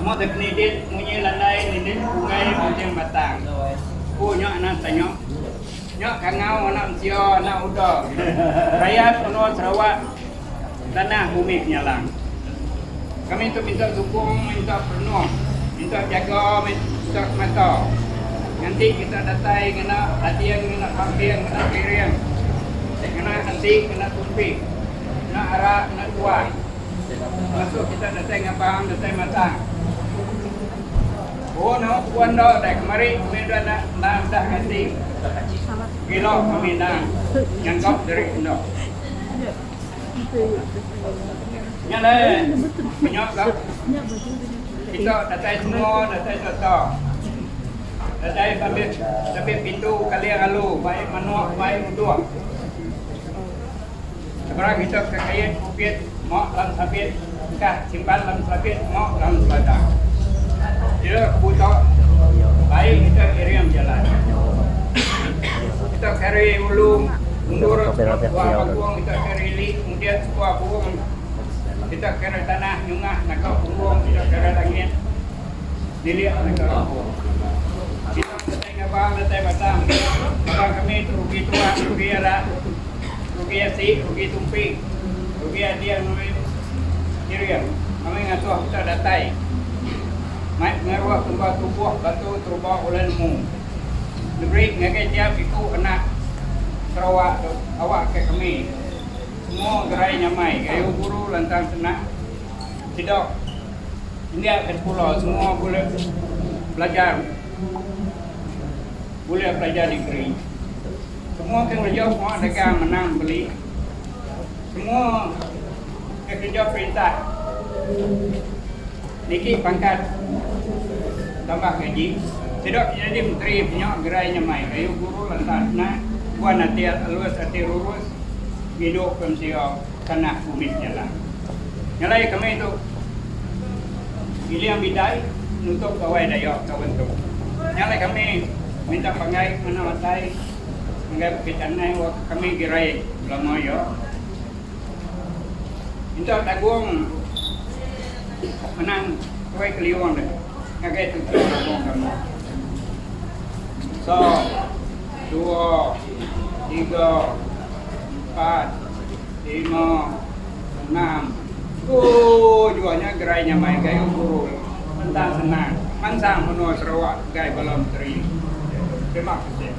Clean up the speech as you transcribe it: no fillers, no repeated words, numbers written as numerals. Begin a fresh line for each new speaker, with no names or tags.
Semua te penidit munyi landai nindit punggai munting batang. Ku nya anak tanya. Nya kangau anak mensia anak uda. Rayat menua Sarawak tanah bumi Kenyalang. Kami tu minta sukung minta perenuh minta jaga minta mata. Nganti kita datai ngena ading ngena pamping ngena piring ngena enti ngena tumpi ngena arak ngena tuak. Masuk kita datai ngabang datai matang. Oh nama puan enda dai kemari kami udah enda enda udah nganti. Gila kami enda nyangka diri enda. Nya alai nya ga kita datai semua datai sereta. Datai babit tabit pintu kaling alu bai manuk bai uduk. Sebarang kita ke kait bukit mok lam sabit engkah simpan lam selabit mok lam seladang. Ila ke buta bai kita iring bejalai. Kita kari ulu undur sebuah panggung kita kari ili kemudian sebuah burung kita kari tanah nyungah naka punggung kita kari langit nilik naka lumpur. Kita datai ngabang datai batang laban kami tu rugi tuak rugi arak. Rugi asi, rugi tumpi, rugi ading rugi piring. Kami ngasuh kita datai mai pengaruh tumba tubuh batu teruba ulih nemu. Diberi ngagai tiap iku anak Sarawak tu awakka kami semua gerai nyamai gayu guru lantang senang sida india ke sekula semua bulih belajar bulih pelajar degree. Semua ke ngereja pengawa dagang menang beli. Semua ke kereja perintah niki pangkat tambah gaji. Sida ke nyadi menteri penya gerai nyamai gayu guru lantak senang buan ati alus ati rurus ngidup ke mensia tanah bumi Senyalang. Nyalai kami tu Giling Bidai nutup Gawai Dayak taun tu. Nyalai kami Minta panggai ngena matai ngagai Bukit Anai wak kami girai belama iya. Minta dagung menang tuai keliung deh ngagai tuchu dagung kami. Sa, dua, tiga, empat, lima, enam, tujuh nya gerai nyamai gayu guru. Entang senang mansang menua Sarawak pegai bala menteri. Terima kasih.